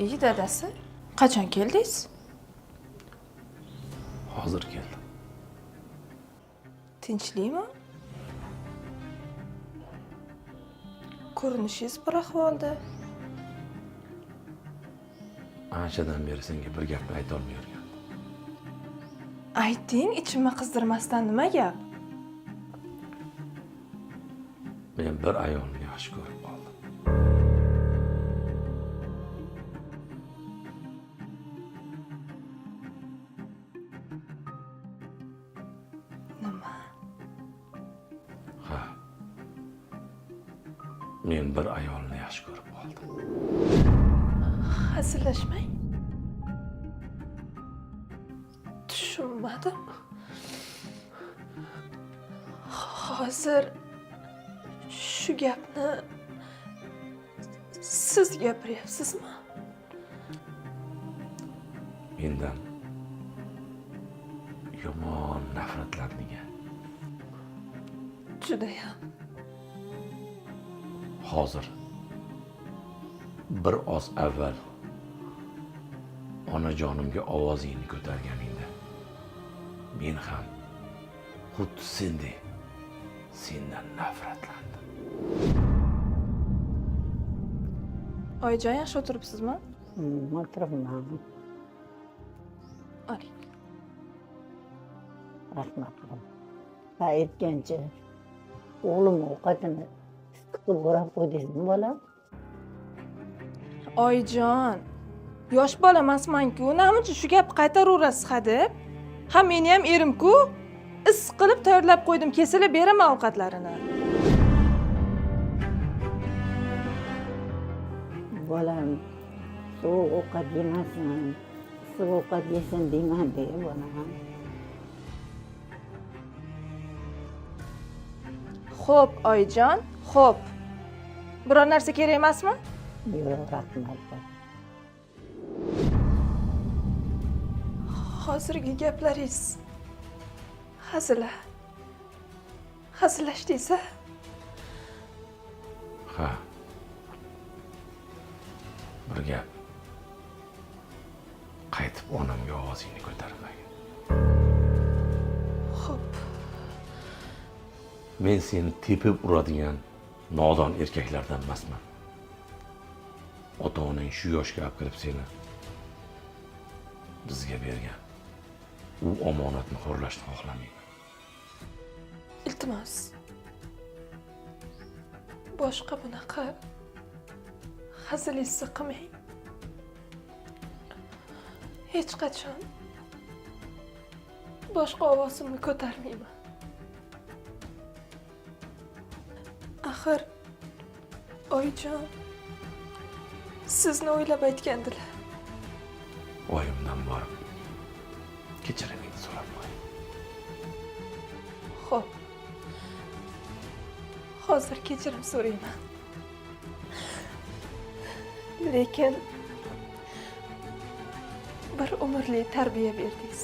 İyi dadasi. Qachon keldingiz? Hozir keldim. Tinchlikmi? Ko'rinishingiz bir ahvolda. Anchadan beri senga bir gapni aytolmay yurgandim. Ayting, ichimni qizdirmasdan nima gap? Men bir ayolni yaxshi ko'rib qoldim. Nima? Ha. Men bir ayolni yaxshi ko'rib qoldim. Hazillashmang. Tushunmadim. Hozir shu gapni siz gapiryapsizmi? Mendan yomon nafratlanding. Judayam. Hozir bir oz avval onajonimga ovozingni ko'targaningda men ham xuddi sendek sendan nafratlandim. Oyijon, yaxshi o'tiribsizmi? O'tiribman. Oling. Rahmat. Ha, aytgancha o'g'lim ovqatini issiq qilib o'rab qo'ydingizmi, bolam? Oyijon, yosh bola emasman-ku, nima uchun shu gapni qaytaraverasiz ha deb? Ha, meni ham erim-ku. Issiq qilib tayyorlab qo'ydim, kesilib beraman ovqatlarini. Bolam sovuq ovqat yemasin, issiq ovqat yesin deyman-da, bolam. Xo'p, oyijon, xo'p. Biror narsa kerak emasmi? Yo'q, rahmat. Hozirgi gaplaringiz hazil. Hazillashdingiz-a? Ha. Bir gap. Qaytib onamga ovozingni ko'tarmagin. Xo'p. Men seni tepib uradigan nodon erkaklardan emasman. Ota-onang shu yoshga olib kirib seni bizga bergan. U omonatni xo'rlashni xohlamayman. Iltimos. Boshqa bunaqa hazilingizni qilmang. Hech qachon boshqa ovozimni ko'tarmayman. Axir oyijon sizni o'ylab aytgandilar. Oyimdan borib kechirimingni so'rab qo'y. Xo'p. Hozir kechirim so'rayman. Lekin bir umrli tarbiya berdingiz.